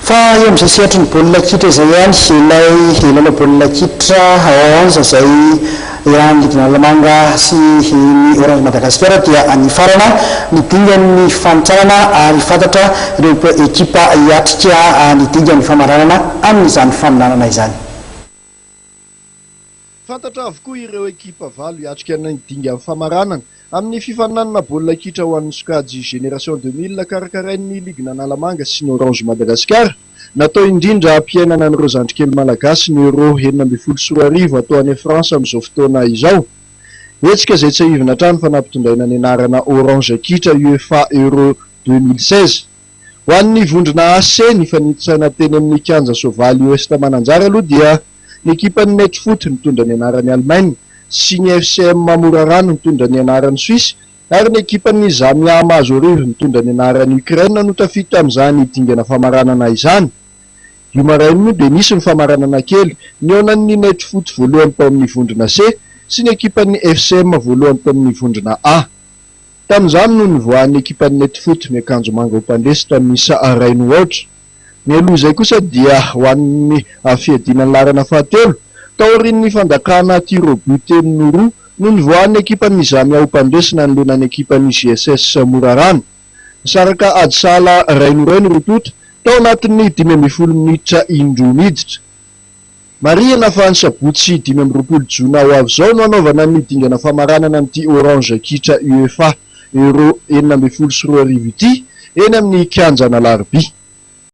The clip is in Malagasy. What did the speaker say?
Fa eo amin'izay sehatry ny baolina kitra izay ihany, ilay lalao baolina kitra Orange izay iarahan'ny ligin'Analamanga sy ny Orange Madagasikara dia nifarana ny dingan'ny fifanintsanana ary fantatra ireo ekipa hiatrika ny dingan'ny famaranana amin'izany faninanana izany. Fantatra avokoa ireo ekipa valo hiatrika ny dingan'ny famaranana amin'ny fifaninanana baolina kitra ho an'ny sokajy Génération 2000 karakarain'ny ligin'Analamanga sy ny Orange Madagascar. Natao indrindra hampiainana an'ireo zandrikely malagasy ny Euro 2016 atao any France amin'izao fotoana izao. Hetsika izay tsiahivina hatrany fa nampitondraina ny anarana Orange Kitra UEFA Euro 2016. Ho an'ny vondrona AC, nifanintsaina teny amin'ny kianja Soavaly Ouest Mananjary aloha dia ny ekipan'ny Netfoot nitondra ny anaran'i Alemaina sy ny FCM Morarano nitondra ny anaran'i Suisse ary ny ekipan'ny Zamia Mahazoarivo nitondra ny anaran'i Ukraine no tafiditra amin'izany dingana famaranana izany. Io maraina io dia nisy ny famaranana kely nihaonan'ny Netfoot voalohany tao amin'ny vondrona C sy ny ekipan'ny FCM voalohany tao amin'ny vondrona A. Tamin'izany no nivoahan'ny ekipan'ny Netfoot miakanjo manga ho mpandresy tamin'ny isa iray no aotra. Mialoha izay kosa dia ho an'ny fiadiana ny laharana fahatelo, taorian'ny fandakana tir au but telo no roa no nivoahan'ny ekipan'ny Zamia ho mpandresy nanoloana ny ekipan'ny JSS Morarano. Nisaraka ady sahala iray no iray ny roa tonta tao anatin'ny 15 minitra indroa niditra. Marihina fa ny sabotsy 25 jona ho avy izao no hanaovana ny dingana famaranana amin'ity Orange Kitra UEFA Euro 2016 ity, eny amin'ny kianjan'Alarobia.